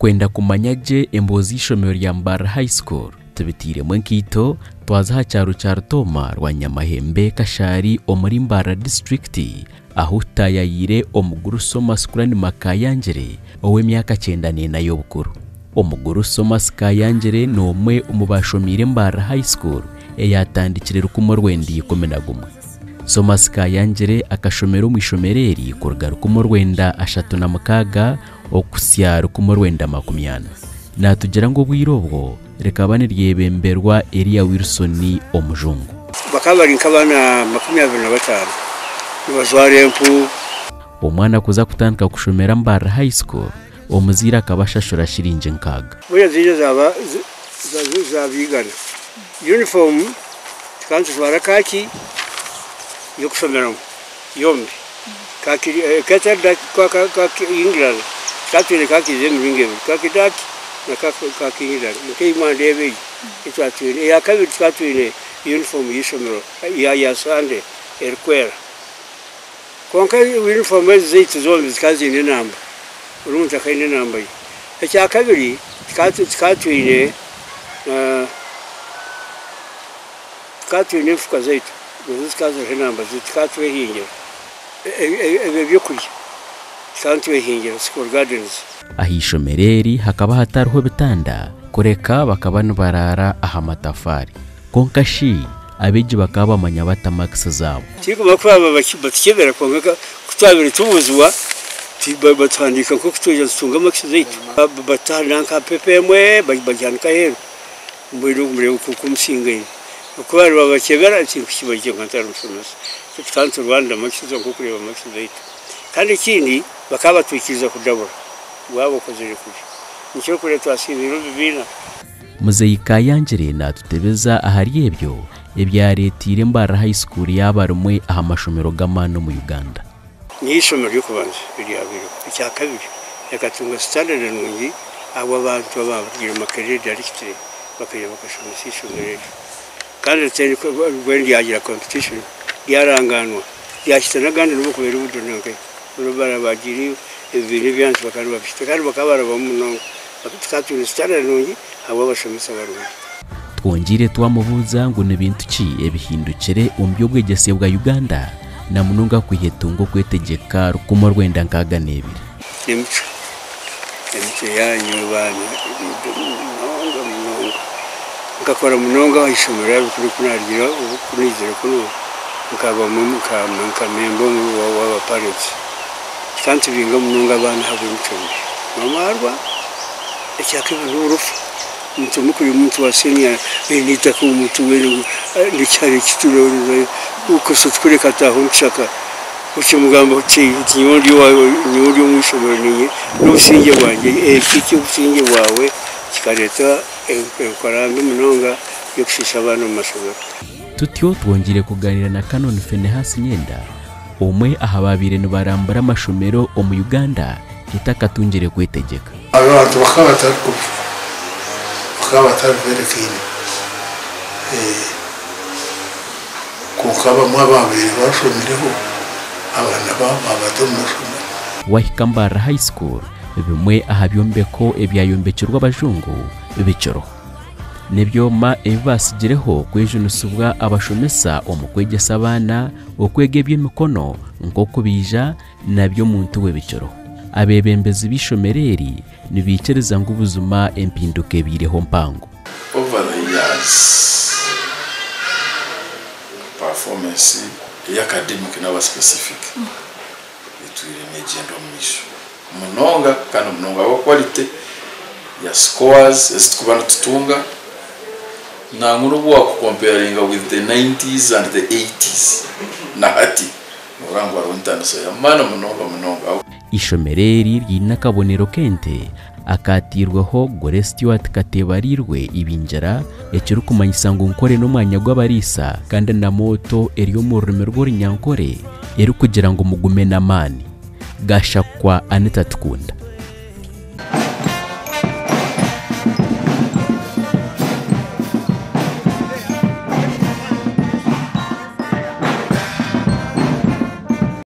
Kwenda kumanya gye emboozi y'eishomero rya Mbarara High School, tubiteiremu enkaito twaza aha kyaro kya Rutooma Rwanyamahembe Kashaari omuri Mbarara disiturikiti ahu tutaayayiire omugurusi Thomas Kuranima Kayangire ow'emyaka 94 y'obukuru. Omugurusi Thomas Kayangire n'omwe omu baashomiire Mbarara High School eyaatandikire 1911. Thomas Kayangire akashomera omu ishomero eri kuruga 1936 okuhitsya 1940. Naatugira ngu obwire obwo rikaba niryebemberwa Eliya Wilson omujungu. Bakaba bari nk'abaana 25 nibajwara empu. Omwana kuza kutandika kushomera Mbarara High School, omuzaire akaba ashashura shiringi 60. Mbwenu ziija zaaba zaaba igana. Yunifoomu tukaba nitujwara kaaki y'okushomeramu yombi. Kaaki etari kaaki England, tukaba twine kaaki z'emiringo ebiri, kaaki daaki na kaaki England. Nikyo ei mwandeeba egi ei twaba twine. Eya kabiri tukaba twine yunifoomu y'eishomero ya Sande erikwera. Kwonka yunifoomu ezi zaitu zombi zikaba ziine enamba, buri muntu akaba aine enamba ye. Ekya kabiri tukaba twine tukaba twine enfuka zaitu nazo zikaba ziriho enamba zaitu, tukaba twehingira ebyo ebyokurya tukaba nitwehingira school gardens. Aha ishomero eri hakaba hatariho bitanda kureka bakaba nibaraara aha matafaari. Kwonka shi abeegi bakaba bamanya bata makisi zaabo? Tirikumanya ku baaba batukyebera kwonka ku twabaire tubuuzibwa batuhandiika nk'oku twija nitutunga makisi zaitu. Batuha nanka pepa emwe bagihanika aheeru mbwenu ogu mureebe oku musingaine. Ku baabaire babakyebera tinkukimanya nka ntari mushomesa. Tukaba niturwanira makisi zonka okureeba makisi zaitu. Kandi ekindi bakaba batwikiriza kudabura waaba okozire kubi. Nikyo orikureeba twasiibiire omu bibiina. Muzeeyi Kayangire naatutebeza ahari ebyo ebyareeteire Mbarara High School yaaba rimwe aha mashomero g'amaani omu Uganda. Niyo eishomero ry'okubanza eryabaireho. Ekya kabiri, ekatunga sitandadi nungi ahabw'abantu abaaburiire Makerere Directory bakaija bakashomesa eishomero eryo. Kandi mbwenu ryagira competition ryarangaanwa ryahitsya n'agandi n'obu okuba eri Budo na nkahi. Buri barabagiireyo ebibiina eby'ahansi bakaba nibabihitsya kandi bakaba barabamu munonga. Tukaba twine sitandadi nungi ahabw'abashomesa barungi. Twongyeire twamubuuza ngu ni bintu ki ebihindukire omu by'obwegyese bwa Uganda na munonga kwiha etunga okwetegyeka 1962. N'emicwe, emicwe yaanyu baana emibi munonga munonga. Nkakora munonga aha ishomero ahu kuri ku naarugireho obu ku naizire kunu nkabamu nka memba w'aba parents. Kikantubinga munonga abaana ahabw'emicwe mibi. N'amaarwa, ekyakabiri n'oburofa. Omuntu mukuru omuntu wa senior aine eitaka omuntu weena nekyaro eki turi kureka ataaha omu kishaka okimugamba oti nyowe ndi nyowe ndi omu ishomero ninye n'obusingye bwangye eki eky'obusingye bwawe kikareeta enkora mbi munonga y'okushiisha abaana omu mashomero. Tutyo twongyeire kugaaniira na Canon Phinehas Nyenda, omwe aha baabaire nibarambura amashomero omu Uganda etakatungire kwetegyeka. Abantu bakaba batari kubi, bakaba batari very keen kwonka abamwe abaabaire bashomireho abaana baabo baabata omu mashomero. Wahika Mbarara High School, bimwe aha byombeko ebyayombekirwe abajungu bikiriho. N'ebyoma ebi baatsigireho kwejunisibwa abashomesa omu kwegyesa abaana okwega eby'emikono nk'okubaija nabyo omuntu we bikiriho. Abeebembezi b'eishomero eri nibaikiriza ngu buzima empinduka ebaireho mpango. Over the years, performance eya academic naaba specific etwire negyenda omu maisho munonga kandi munonga ahabwa quality ya scores ezi turikuba nitutunga nangwa n'obu waakucomparinga with the nineties and the eighties na hati Noreeba ngu hariho entaniso y'amaani munonga munonga. Eishomero eri riine akabonero k'ente akaatairweho Gore Stuart Kateebariirwe Ibingira ekirikumanyisa ngu Nkore n'omwanya gw'abariisa kandi na mooto eri omu rurimi rw'Orunyankore erikugira ngu mugume n'amaani. Gashakwa Anita Tukunda.